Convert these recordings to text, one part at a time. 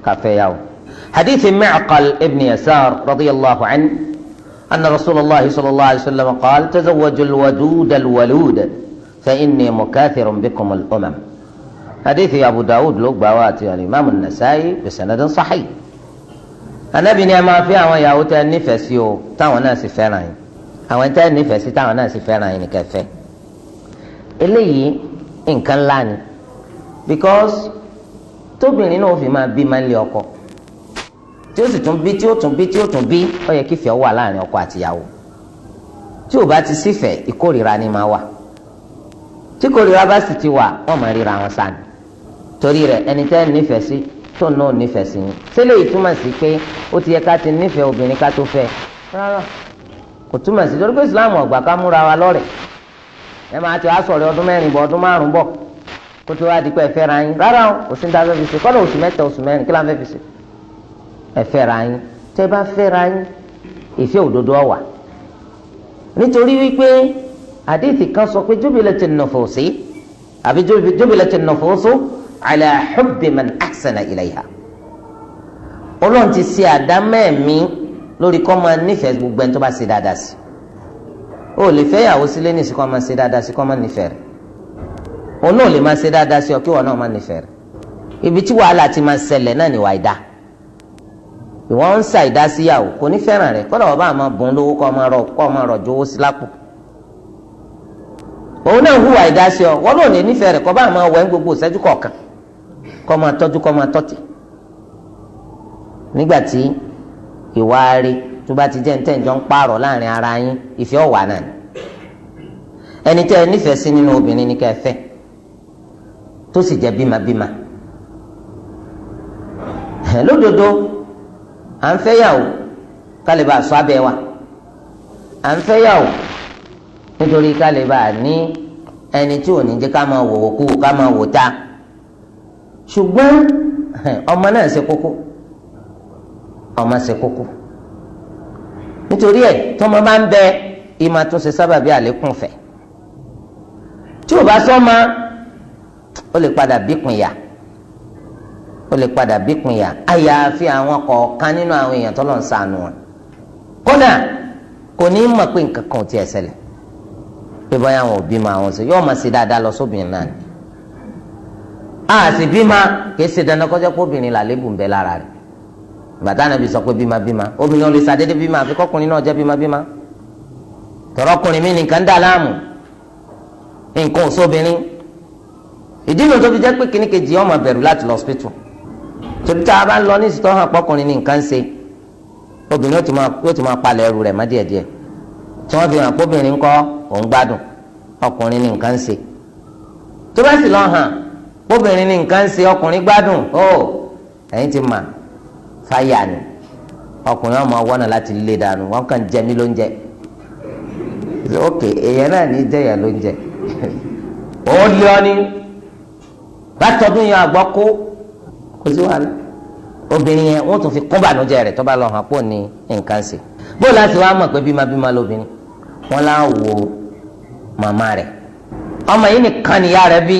ká fẹ́ yàwó. Hadith Mi'qal ibn Yasar radiyallahu anhu anna rasulallah sallallahu alayhi wa sallam qaal tazawwaju alwadud alwalud fa inni mukathirun bikum al-umam. Hadith Abu Dawud ló gbà wá àti al-Imam an-Nasa'i bisanadin sahih. Anabi ni ẹ máa fi àwọn ìyàwó tẹ́ nífẹ̀ẹ́ sí o, táwọn náà sì fẹ́ràn yín. Àwọn tẹ́ nífẹ̀ẹ́ sí, táwọn náà sì fẹ́ràn yín ní kẹfẹ́. Eléyìí nǹkan ńlá ni, because tóbìnrin náà fi máa bí máa ń lé ọkọ, tí ó sì tún bí, tí ó tún bí, tí ó tún bí, ó yẹ kífẹ̀ẹ́ wà láàrin ọkọ àtìyàwó. Tí ò bá ti sífẹ̀ẹ́, ìkórìíra ni máa wà. Tí kórìíra bá sì ti wà, wọ́n máa ríra wọn sáni. Torí rẹ̀, ẹni tẹ́ nífẹ̀ẹ́ sí, tó náà nífẹ̀ẹ́ sí yín. Sílẹ̀ yìí túmọ̀ sí pé ó ti yẹ ká ti nífẹ̀ẹ́ obìnrin ká tó fẹ́? Rárá, kò túmọ̀ sí, torí pé Islam ò gbà ká múra wa lọ́rẹ̀. Ẹ máa ti wá sọ̀rọ̀ ọdún 4 bọ̀, ọdún 5 bọ̀, kó tó wá di pé ẹ fẹ́ra yín. Rárá o, kò sí ní ta fẹ́ fi ṣe. Kọ́dọ̀ oṣù 3, oṣù 4, kí la fẹ́ fi ṣe? Ẹ fẹ́ra yín. Tẹ́ bá fẹ́ra yín, ìfẹ́ òdodo ó wà, nítorí wípé àdéhìí kan sọ pé jubilati nufusi àbí jubilati nufusu ala hubbi man ahsana ilayha. Ọlọ́run ti ṣe àdámẹ́ẹ̀mí lórí kọ́ máa nífẹ̀ẹ́ gbogbo ẹni tó bá ṣe dáadáa sí. O lè fẹ́ yàwó sílé ní ìsìnkọ́ máa ṣe dáadáa sí, kọ́ máa nífẹ̀ẹ́ rẹ̀. Òun náà lè máa ṣe dáadáa sí ọ, kí wọn náà máa nífẹ̀ẹ́ rẹ̀. Ibi tí wàhálà ti máa ṣẹlẹ̀ náà ni wàá ìdá. Ìwọ ń sa ìdá síyàwó, kò ní fẹ́ràn rẹ̀. Kọ́dà wọ́n bá máa bùn lówó, kọ́ máa rọ̀ jówó sí lápò. Òun náà hùwà ìdá sí ọ, wọ́n náà ní nífẹ̀ẹ́ rẹ̀. Kọ́ bá máa wẹ̀ ń gbogbo ìṣẹ́jú kọ̀ọ̀kan, kọ́ máa tọ́jú, kọ́ máa tọ́tì. Nígbà tí ìwà rí tó bá ti jẹ́ ní tẹ̀jọ́ ń pààrọ̀ láàrin ara yín, ìfẹ́ ọ̀wà náà ni. Ẹni tẹ́ ẹ nífẹ̀ẹ́ sí nínú obìnrin ní kẹ́ ẹ fẹ́, tó sì jẹ́ bímabíma lódodo. À ń fẹ́ yàwó ká lè bá a sọ abẹ́ wa, à ń fẹ́ yàwó nítorí ká lè bá a ní ẹni tí ò ní jẹ́ ká máa wòwò kú, ká máa wò ta. Ṣùgbọ́n ọmọ náà ṣe kókó, ọmọ ṣe kókó. Nítorí ẹ̀, tọ́mọ bá ń bẹ, ìmọ̀ tó ṣe sábàbí àlékún fẹ̀. Tí ò bá sọ́mọ, ó lè padà bíkun yà, ó lè padà bíkun yà, àyàfi àwọn kọ̀ọ̀kan nínú àwọn èèyàn tó lọ ń sànù wọn. Kódà kò ní mọ̀ pé nǹkan kan ò tiẹ̀ ṣẹlẹ̀, pé bóyá àwọn òbí ma àwọn ṣe yóò máa ṣe dáadáa lọ sóbìnrin náà ni. A sì bímọ, kì í ṣe dandan kọjá pé obìnrin làlébù ń bẹ lára rẹ̀. Bàtà nàbí sọ pé bímọ bímọ, obìnrin ò lè ṣàdédé bímọ, àfi kọkùnrin náà jẹ́ bímọ bímọ. Tọrọkùnrin mi nìkan dà láàmú, nǹkan òṣòbìnrin. Ìdí nu tó fi jẹ́ pé kíní kejì ọmọ bẹ̀rù láti lọ hospital, torí tá a bá ń lọ ní ìsìtọ́ hàn pọ́kùnrin ní nǹkan ṣe, obìnrin yóò ti máa palẹ̀ ẹrù rẹ̀ mọ́ díẹ̀díẹ̀, tí wọ́n fi hàn pé obìnrin ńkọ́, òun gbádùn, ọkùnrin ní nǹkan ṣe. Tó bá sì lọ hàn obìnrin ní nǹkan ṣe, ọkùnrin gbádùn, ó ẹ̀yin ti mà fáyà ni. Ọkùnrin ọmọ wọnà láti lé dànù, wọn kàn jẹ mí lóúnjẹ. Ok, èèyàn náà ní jẹyà lóúnjẹ, ó lé ọ ní látọdún yẹn àgbọ̀ kó kò sí wàhálà. Obìnrin yẹn, wọ́n tún fi kún bànújẹ́ rẹ̀ tó bá lọ hàn pọ̀ ní nǹkan ṣe. Bó láti wá mọ̀ pé bímọ lóbìnrin, wọn lá wo màmá rẹ̀. Ọmọ yìí nìkan níyà rẹ̀ bí,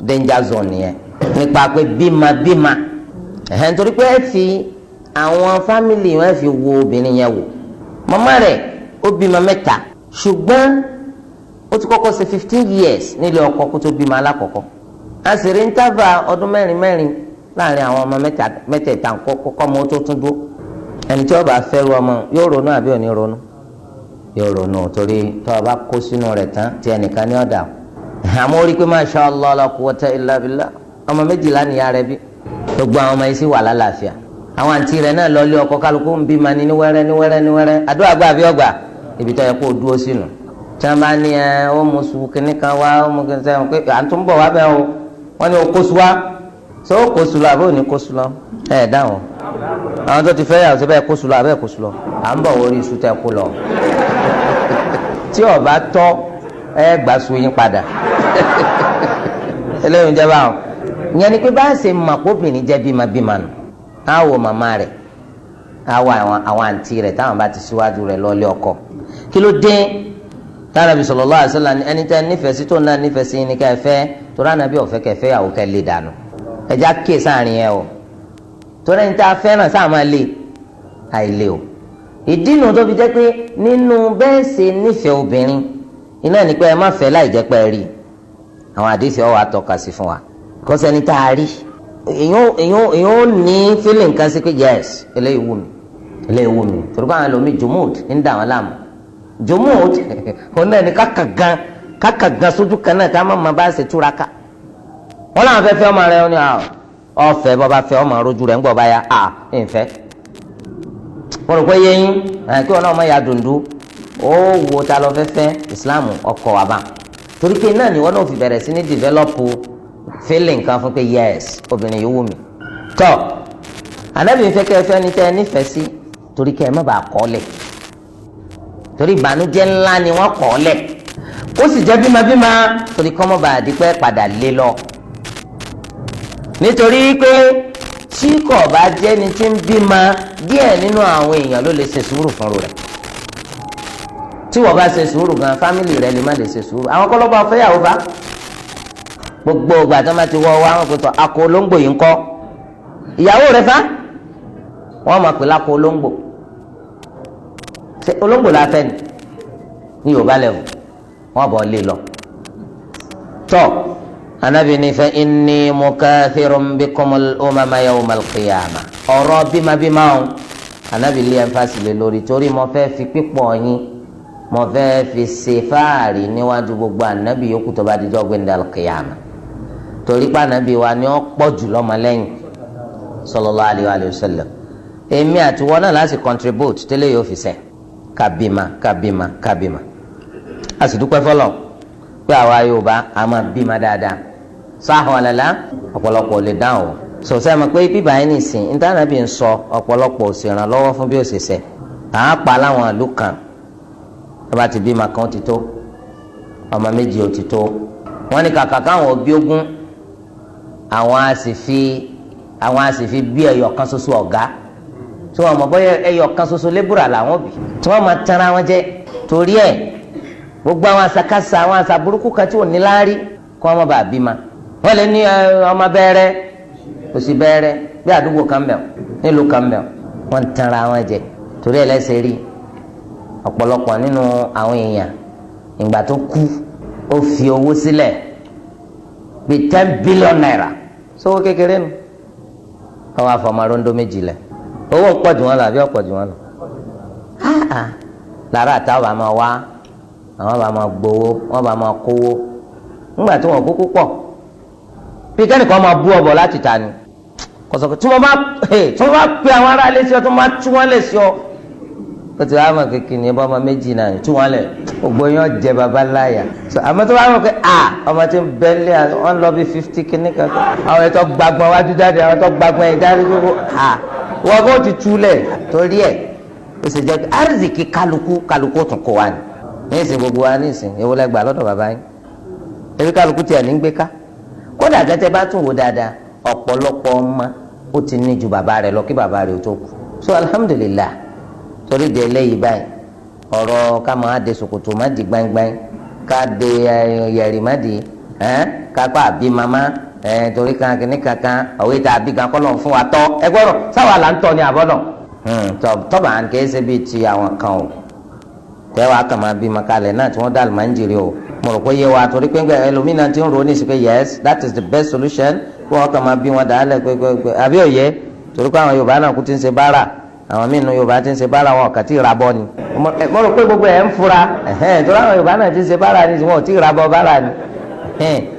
danger zone nìyẹn nípa pé bímọ bímọ ẹ̀hẹ́n, nítorí pé ẹ fi àwọn family wọn fi wo obìnrin yẹn wò. Màmá rẹ̀ ó bímọ mẹ́ta, ṣùgbọ́n ó ti kọ́kọ́ ṣe 15 years nílé ọkọ kó tó bímọ alákọ̀ọ́kọ́. A sì rí interval ọdún mẹ́rin mẹ́rin láàrin àwọn ọmọ mẹ́tẹ̀ẹ̀ta kọ́kọ́ ọmọ tó tún dúró. Ẹni tí ó bá fẹ́rù ọmọ yóò ronú àbí ò ní ronú? Yóò ronú, torí tó o bá kó sínú rẹ̀ tán, tí ẹnìkan ní ọ̀dà. Àmọ́ ó rí i pé masha Allah la quwwata illa billah, ọmọ 12 nìyá rẹ̀ bí, gbogbo àwọn ọmọ yìí sì wà lálàáfíà. Àwọn àǹtí rẹ̀ náà lọ lé ọkọ, kálukú ń bí ma ní ní wẹ́rẹ́ ní wẹ́rẹ́ ní wẹ́rẹ́. Àdúrà gbà àbí ọgbà? Ibi tó yẹ kó o dúró sínú. Tí wọ́n bá ní ẹ ó mú sùn kínní kan wá, ó mú kínní kan pé à ń tún bọ̀ wá bẹ́ẹ̀ o, wọ́n ní o kó su wá. Ṣé ó kó su lọ àbí ò ní kó su lọ? Ẹ dáhùn. Àwọn tó ti fẹ́ yàwó síbẹ̀, kó su lọ àbẹ́ kó su lọ? À ń bọ̀ wórí iṣu tẹ kó lọ. Tí ó bá tọ́, ẹ gbà su yín padà. Eléyìí ń jẹ́ báwọn. Ìyẹn ni pé bá a ṣe mọ̀ kó obìnrin jẹ́ bímabíma nù, á wo màmá rẹ̀, á wo àwọn àǹtí rẹ̀ táwọn bá ti síwájú rẹ̀ lọ́lé ọkọ. Kí ló dé tánàbí sallallahu alaihi wasallam ẹni tẹ́ nífẹ̀ẹ́ sí tó náà nífẹ̀ẹ́ sí ní ká ẹ fẹ́? Torí Ànábì ọ̀fẹ́ kẹfẹ́ yàwó kẹ́ lè dànù. Ẹjá kíyè sáàrin yẹn o. Torí ẹni tá a fẹ́ràn sáà máa lé àìlè o. Ìdí nu tó fi jẹ́ pé nínú bẹ́ẹ̀ ṣe nífẹ̀ẹ́ obìnrin iná ní pé ẹ má fẹ́ láì jẹ́ pé ẹ rí. Àwọn àdéhìí ọwọ́ àtọ́ka sí fún wa kọ́sẹ́ni tá a rí, èyàn ó ní feeling kan sí pé yes, eléyìí wù mí, eléyìí wù mí. Torí pé àwọn ẹlòmíì, jumud ń dà wọ́n láàmú. Jumud òun náà ní káka gan káka gan sójú kan náà, ká má ma bá ṣe túraká. Wọn làwọn fẹ́ fẹ́ ọmọ rẹ ní ọ̀fẹ́, bọ́ bá fẹ́ ọmọ rojú rẹ̀ ń gbọ́ báyà à ń fẹ́. Wọ́n rò pé yẹn kí wọn náà má ya dùndú ó wo ta lọ fẹ́ fẹ́. Islam ọkọ̀ wà bá, torí pé náà ni wọn náà fi bẹ̀rẹ̀ sí ní develop feeling kan fún pé yes, obìnrin yìí wù mí. Tọ́ Ànábì ń fẹ́ kẹ́ ẹ fẹ́ ni tẹ́ ẹ nífẹ̀ẹ́ sí, torí kẹ́ ẹ má bàa kọ́ lẹ̀, torí ìbànújẹ́ ńlá ni wọ́n kọ́ lẹ̀. Ó sì jẹ́ bímabíma, torí kọ́ mọ́ bàa di pé padà lé lọ, nítorí pé tí kò bá jẹ́ni tí ń bímọ, díẹ̀ nínú àwọn èèyàn ló lè ṣe sùúrù fúnru rẹ̀. Tí wọ́n bá ṣe sùúrù gan, family rẹ̀ lè má lè ṣe sùúrù. Àwọn kọ́lọ́bà fẹ́yàwó bá gbogbo ìgbà tó máa ti wọ́ wá, wọn kò tọ́ akọ olóńgbò yìí ń kọ́ ìyàwó rẹ̀ fa, wọ́n máa pè lákọ olóńgbò. Ṣé olóńgbò la fẹ́ ni ní Yorùbá lẹ́wọ̀? Wọ́n bọ̀ lé lọ. Tọ́ Anabi ní fa inni mukathirun bikumul umama yawmal qiyamah. Ọ̀rọ̀ bímabímá o, Anabi lé ẹnfàsì lé lórí, torí mo fẹ́ fi pípọ̀ yín, mo fẹ́ fi ṣe fáàrí níwájú gbogbo anabi yòókù tó bá dijọ́ gbẹ̀ndẹ̀ al-qiyamah, torí pé anabi wa ni ó pọ̀ jù lọ́mọlẹ́yìn, sallallahu alayhi wa sallam. Èmi àti wọn náà láti contribute tẹ́lẹ̀ yóò fi sẹ́ kábímà kábímà kábímà. A sì dúpẹ́ fọlọ́ pé àwa Yorùbá a máa bímọ dáadáa. Sáhùn àlàlá, ọ̀pọ̀lọpọ̀ lè dáhùn o. Sọ̀sẹ́ mọ̀ pé bíbá yẹn nìsín ìtànàbí ń sọ, ọ̀pọ̀lọpọ̀ ò sì ràn lọ́wọ́ fún bí ó ṣe ṣe à ń pa láwọn ìlú kan tó bá ti bímọ kan, ó ti tó, ọmọ méjì, ó ti tó. Wọ́n ní kàkà káwọn òbí ogún, àwọn á sì fi bí ẹyọ kan ṣoṣo ọ̀gá tí wọ́n mọ̀ bóyá ẹyọ kan ṣoṣo lébùrà làwọn bí, tí wọ́n máa tẹ́ra wọn jẹ. Torí ẹ̀, gbogbo àwọn àṣàkáṣà, àwọn àṣà burúkú kan tí ò ní láárí, kó wọn má bàa bímọ. Wọ́n lè ní ọmọ bẹ́ẹ̀rẹ́ òsì bẹ́ẹ̀rẹ́ bí àdúgbò kan bẹ̀, nílùú kan bẹ̀, wọ́n ń tẹ́ra wọn jẹ. Torí ẹ̀ lẹ́sẹ̀ rí ọ̀pọ̀lọpọ̀ nínú àwọn èèyàn, ìgbà tó kú, ó fi owó sílẹ̀ bíi ₦10 billion, sówó kékeré nu. Wọ́n wá fọmọ rondo méjì lẹ̀. Owó ń pọ̀ jù wọ́n lọ àbí ọ̀pọ̀ jù wọ́n lọ? Lára àtàwọn bá máa wá, àwọn bá máa gbowó, wọ́n bá máa kówó ńgbà tí wọ́n kúkú pọ̀. Bí kẹ́nìkan máa bú ọbọ̀ láti ta ni kọ̀sọ̀kọ̀, tí wọ́n bá pe àwọn ará ilé sí ọ, tí wọ́n bá tú wọ́n lẹ̀ sí ọ, ó ti wá mọ̀ kékeré ní ẹbá ọmọ méjì náà tú wọ́n lẹ̀, gbogbo yẹn jẹ baba láyà. Àmọ́ tó bá mọ̀ pé a ọmọ tí ń bẹ́ lé, wọ́n lọ bí 50 kìíní kan, àwọn ètò gbàgbọ́n wájú jáde, àwọn ètò gbàgbọ́n ẹ̀yìn jáde, gbogbo a wọ́n kó ti túlẹ̀. Torí ẹ̀, ó sì jẹ́ arzikì kálukú, kálukú tún kó wa ní ní ìsìn, gbogbo wa ní ìsìn. Èwo lẹ gbà lọ́dọ̀ bàbá yín? Ebi kálukú tiẹ̀ ní gbé ká. Kódà gẹ́tẹ́ bá tún wò dáadáa, ọ̀pọ̀lọpọ̀ ọmọ ó ti ní ju bàbá rẹ̀ lọ kí bàbá rẹ̀ ó tó kú. So alhamdulillah, torí de eléyìí báyìí, ọ̀rọ̀ ká máa de ṣòkòtò má di gbáyìngbáyìn, ká de yẹ̀rì má di ká pa àbí mama torí kan kìíní kankan ọ̀wé tá a bí gan kọ́ lọ́n fún wa tọ́. Ẹ gbọ́dọ̀ sáwà là ń tọ́ ni àbọ̀dọ̀ tọ́ba à ń kẹ́ ṣe bíi ti àwọn kan o, tẹ́wàá kàn máa bí makalẹ̀ náà tí wọ́n dá àlùmáńjìrì o. Mo rò pé yé wa, torí pé ẹlòmínà ti ń ro ní ìsìnkú, yes, that is the best solution, kí wọ́n kàn máa bí wọn dàálẹ̀ pé àbí òye, torí pé àwọn Yorùbá náà kú ti ń ṣe bára, àwọn míì nu Yorùbá ti ń ṣe bára, wọn kà tí ì ra bọ́ ni. Mo rò pé gbogbo ẹ̀ ń fura, torí àwọn Yorùbá náà ti ń ṣe bára ni, wọn ò tí ì ra bọ́ bára ni.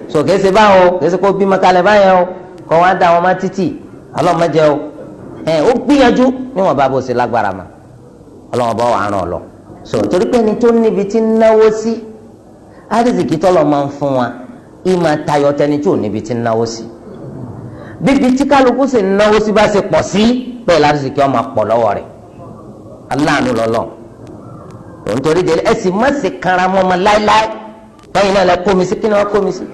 So kìí ṣe báwo, kìí ṣe kó bímọ kalẹ̀ báyẹn o, kọ́ wọn á da wọn má títì ọlọ́mọdé o. Ó gbìyànjú níwọ̀n bá bó ṣe lágbára ma, ọlọ́wọ́n bá wà á ràn ọ́ lọ. So torí pé ẹni tó níbi tí ń náwó sí, àrísìkí tọ́lọ̀ máa ń fún wa, ìmọ̀ tayọ tẹni tí ò níbi tí ń náwó sí. Bíbi tí kálukú sì ń náwó sí bá ṣe pọ̀ sí, bẹ́ẹ̀ lárísìkí ó máa pọ̀ lọ́wọ́ rẹ̀. Aláàánú lọ́lọ́ òun. Torí délé, ẹ sì má ṣe kanra mọ́ ọmọ láéláé. Báyìí náà lẹ kó mi sí. Kí ni wọ́n kó mi sí?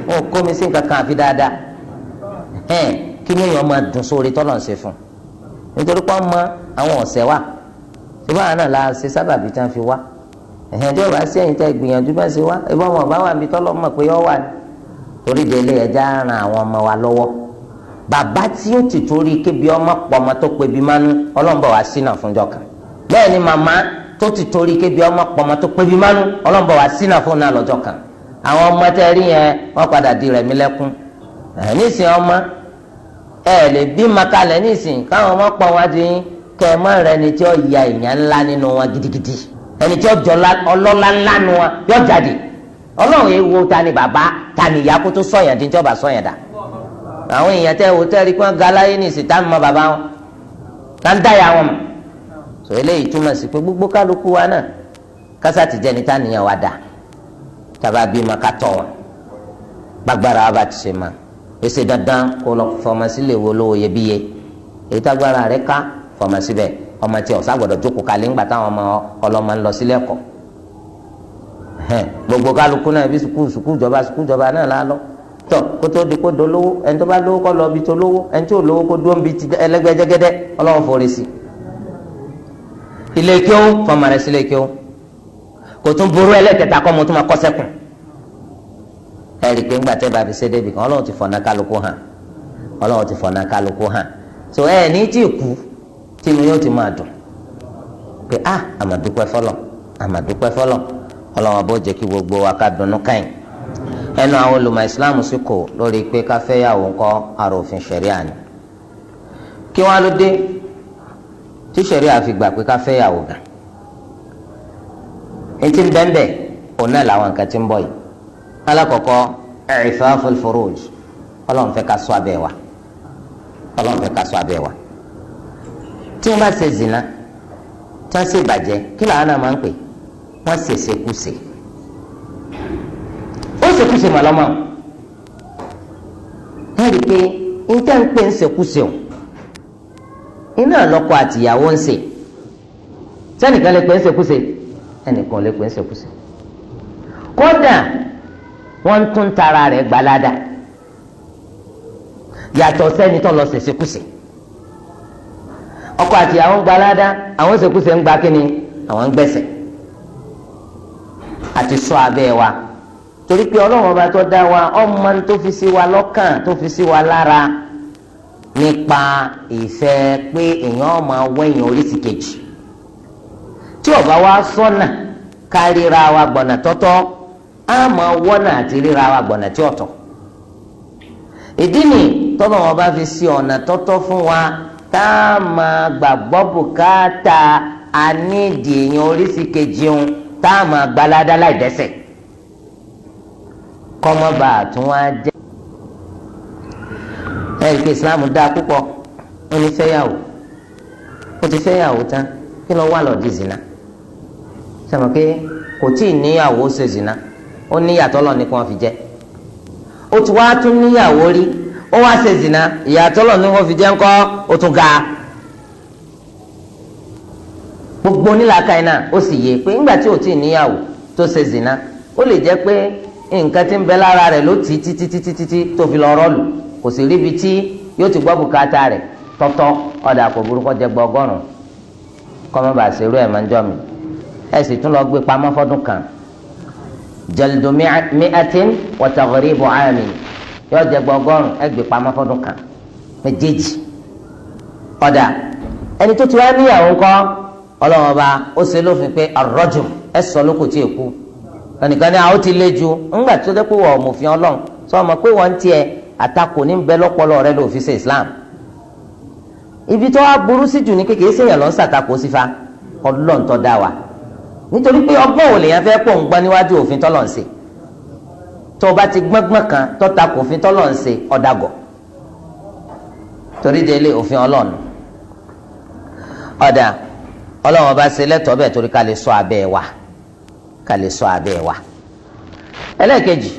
Wọ́n kó mi sí nǹkan kan àfi dáadáa. Kí ni èèyàn máa dùn sórí tọ́lọ̀ ń ṣe fún un? Nítorí pé ọmọ àwọn ọ̀sẹ̀ wà síbá náà la ṣe sábàbí tí wọ́n fi wá. Tí wọ́n bá sí ẹ̀yìn tẹ́ gbìyànjú bá ṣe wá ìbọn ọmọ ọba wà níbi tọ́lọ́ mọ̀ pé yọ wà ní. Torí délé, ẹja ran àwọn ọmọ wa lọ́wọ́. Bàbá tí ó ti torí kébi ọmọ pọmọ tó pe bí mánú, ọlọ́mbọ̀ wá sínà fúnjọ kan. Bẹ́ẹ̀ ni màmá tó ti torí kébi ọmọ pọmọ tó pe bí mánú, ọlọ́mbọ̀ wá sínà fún náà lọ́jọ́ kan. Àwọn ọmọ tẹ́ rí yẹn wọ́n padà di rẹ̀mí lẹ́kún. Nísìnyí ọmọ ẹ lè bí makalẹ̀ nísìnyí káwọn ọmọ pọ̀ wá di yín kẹ́ ẹ má rẹ ni tí ó ya èèyàn ńlá nínú wọn gidigidi, ẹni tí ó jọ ọlọ́lá ńlá nínú wọn yóò jáde. Ọlọ́run yìí wo ta ni bàbá ta ni ìyá kó tó sọ̀yàn dín tí ó bá sọ̀yàn dà. Àwọn èèyàn tẹ́ wo tẹ́ rí pé wọ́n ga láyé ní ìsìn tá ń mọ bàbá wọn, tá ń dáyà wọn mọ̀. Sọ eléyìí túmọ̀ sí pé gbogbo kálukú wa náà kásá ti jẹ́ni tá nìyẹn wa dà, tàbá bí ma ká tọ̀ wọn gbàgbára wa bá ti ṣe ma. Èsè dandan kó lọ fọmọ sílẹ̀ wo lówó iyebíye, èyí tágbára rẹ ká fọmọ síbẹ̀. Ọmọ tí ọ̀sá gbọ́dọ̀ jókòó kalẹ̀ ńgbà táwọn ọmọ ọlọ́mọ ń lọ sílẹ̀ ẹ̀kọ́. Gbogbo kálukú náà bí sukuu sukuu jọba sukuu jọba náà la lọ tọ kótó di kó dolówó. Ẹni tó bá lówó kó lọ bí tó lówó, ẹni tí ò lówó kó dúró bí ti ẹlẹgbẹjẹgẹdẹ. Ọlọ́wọ́ forí sí ilé kíó, fọmọ rẹ sílé kíó kò tún burú. Ẹlẹ́kẹta kọ́ mo tún máa kọ́ sẹ́kùn. Ẹ rí i pé ńgbà tẹ́ bá fi ṣe débi kan, Ọlọ́run ti fọ̀nà kálukú hàn, Ọlọ́run ti fọ̀nà kálukú hàn. So ẹ ní tí kú tínú yóò ti máa dùn pé ah, àmàdúpẹ́ fọlọ́, àmàdúpẹ́ fọlọ́. Ọlọ́run bó jẹ́ kí gbogbo wa ká dunnú káyìn. Ẹnu àwọn olùmọ̀ ìsìláàmù sì kò lórí pé ká fẹ́yàwó ńkọ́ àròfin ṣẹ̀ríà ni. Kí wọ́n á ló dé tí ṣẹ̀ríà fi gbà pé ká fẹ́yàwó gan? Etí ń bẹ́ńbẹ́ òun náà làwọn nǹkan tí ń bọ̀ yìí. Alákọ̀ọ́kọ́, i'faful furuj. Ọlọ́run fẹ́ ká ṣọ́ abẹ́ wa, Ọlọ́run fẹ́ ká ṣọ́ abẹ́ wa. Tí wọ́n bá ṣe zina, tí wọ́n ṣe ìbàjẹ́, kí làwọn náà máa ń pè wọ́n? Ṣèṣekúṣe. Ó ṣèkúṣe màlọ́mọ́. Ẹ rí i pé níta ń pè ń ṣèkúṣe o, iná lọ́kọ àtìyàwó ń ṣe. Sẹ́nìkan lè pè ń ṣèkúṣe, ẹnìkan lè pè ń ṣèkúṣe. Kódà wọ́n tún tara rẹ̀ gbalada yàtọ̀ sẹ́ni tó lọ ṣèṣekúṣe. Ọkọ àtìyàwó ń gbalada, àwọn ṣèkúṣe ń gba kínni, àwọn ń gbẹ̀sẹ̀. Àti ṣọ́ abẹ́ wa, torí pé Ọlọ́run ọba tó dá wa, ọmọ tó fi sí wa lọ́kàn, tó fi sí wa lára nípa ìfẹ́ pé èèyàn máa wẹ̀yìn oríṣi kejì. Tí ó bá wa sọ́nà ká ríra wa gbọ̀nà tọ́tọ́, á máa wọ́nà àti ríra wa gbọ̀nà tí ọ̀tọ̀. Ìdí ni tọ́lọ́ wọn bá fi sí ọ̀nà tọ́tọ́ fún wa tá a máa gbàgbọ́ bùkátà àníìdì èèyàn oríṣi kejì ń tá a máa gbalada láì dẹ́ṣẹ̀, kọ́mọ́bà tún wá jẹ́. Ẹ̀rí pé Islam dáa púpọ̀. Ó ní fẹ́yàwó, ó ti fẹ́yàwó tán, kí ló wà lọ́ọ́ di zina? Sọmọ pé kò tí ì níyàwó ṣe zina, ó níyàtọ̀ lọ ní kí wọ́n fi jẹ́. Ó ti wá tún níyàwó rí, ó wá ṣe zina, ìyàtọ̀ lọ ní wọ́n fi jẹ́ ńkọ́, ó tún ga. Gbogbo onílàákàyè náà ó sì yé pé ńgbà tí ò tí ì níyàwó tó ṣe zina, ó lè jẹ́ pé nǹkan tí ń bẹ lára rẹ̀ ló tì í títí títí títí tó fi lọ rọ́ọ̀lù, kò sì ríbi tí yóò ti gbọ́ bùkátà rẹ̀ tọ́tọ́. Ọ̀dà kò burúkọ jẹ gbọ́ 100, kọ́mọ́ bá ṣerú ẹ̀ máa ń jọ mi. Ẹ sì tún lọ gbé pamọ́ fọ́dún kan. Jaldu mi'atin wa taghribu 'amin, yóò jẹ gbọ́ 100, ẹ gbé pamọ́ fọ́dún kan méjèèjì. Ọ̀dà ẹni tó ti wá níyàwó ńkọ́? Ọlọ́wọ́n ọba ó ṣe lófin pé ar-rajm, ẹ sọ lóko tí èkú. Ẹnìkan ní àwọn ti lé ju ńgbà tó dẹ́ pé wọ́n ọ̀mọ̀fin Ọlọ́run sọ ma pé wọ́n tiẹ̀ àtakò ní bẹ lọ́pọlọ rẹ ló fi ṣe Islam. Ibi tó wá burú sí jù ní kékeré sèyàn lọ ń ṣàtakò sífa Ọlọ́run tó dá wa, nítorí pé ọgbọ́n ò lèyàn fẹ́ pọ̀ ń gbọ́n níwájú òfin tọ́lọ̀ ń ṣe? Tó o bá ti gbọ́ngbọ́n kan tó takò òfin tọ́lọ̀ ń ṣe, ọ̀dàgọ̀. Torí délé òfin Ọlọ́run, ọ̀dà Ọlọ́run ọba ṣe lẹ́tọ̀ọ́ bẹ́ẹ̀ torí ká lè ṣọ́ abẹ́ wa, ká lè ṣọ́ abẹ́ wa. Ẹlẹ́ẹ̀kejì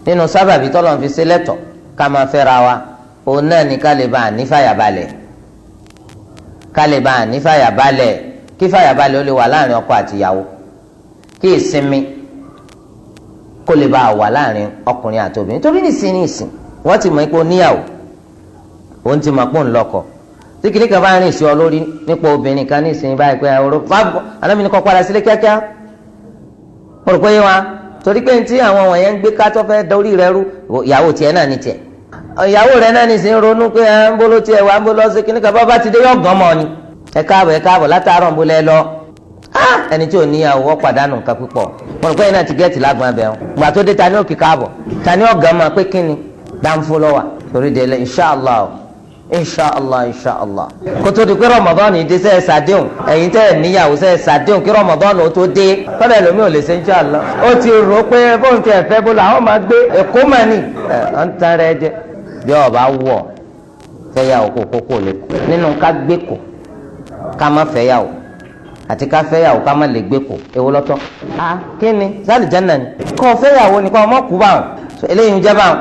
nínú sábàbí tọ́lọ́run fi ṣe lẹ́tọ̀ọ́ ká máa fẹ́ra wa, òun náà ní ká lè bá a ní fàyàbalẹ̀, ká lè bá a ní fàyàbalẹ̀, kí fàyàbalẹ̀ ó lè wà láàrin ọkọ àtìyàwó, kí ìsinmi kó lè bá a wà láàrin ọkùnrin àti obìnrin. Torí nísìn nísìn wọ́n ti mọ̀ pé ó níyàwó, òun ti mọ̀ pé òun lọ́kọ. Tí kìnìún kan bá rìn sí ọ lórí nípa obìnrin kan nísìnyí báyìí pé ọ̀rọ̀ alámìnì kọ́ padà sílé kíákíá, mo rò pé yé wa, torí pé ntí àwọn wọ̀nyẹn ń gbé ká tó fẹ́ dorí rẹ rú, ìyàwó tiẹ̀ náà ní tiẹ̀. Ìyàwó rẹ náà ní sìn ronú pé ẹ ń bolo tiẹ̀ wá, ń bolo ṣe kíní kan. Bá ti dé, yọ gàn mọ́ ni. Ẹ káàbọ̀, ẹ káàbọ̀, látàárọ̀ ń bolẹ̀ lọ. Ẹni tí ò níyàwó, ó pàdánù nǹkan púpọ̀. Mo rò pé ẹ̀yin náà ti gẹ́ẹ̀tì lágbọ̀n abẹ́ wọn. Gbà tó dé, ta ni ó kì káàbọ̀? Ta ni ó gàn mọ́ pé kíni dáńfó lọ́wọ́? Torí délé, inṣàlá, inṣàlá, inṣàlá, kó tó di pé Ramadan dé, sẹ́ẹ̀ sàdéhùn? Ẹ̀yin tẹ́ ẹ̀ níyàwó, sẹ́ẹ̀ sàdéhùn kí Ramadan ó tó dé? Kọ́dà ẹlòmíì ò lè ṣe inṣàlá. Ó ti rò pé bóun ti ẹ̀fẹ́ bó làwọn máa gbé Èkó mà ní ẹ̀ ń tan rẹ jẹ. Bí ọba wọ̀ fẹ́yàwó, kó kókó lè kó nínú ká gbé kó ká má fẹ́yàwó, àti ká fẹ́yàwó ká má lè gbé kó, èwo lọ́tọ̀? Ah, kí ni sálì jẹ́nà ni kọ́ fẹ́yàwó ni kọ́ ọmọ kú báwọn? Eléyìí ń jẹ́ báwọn.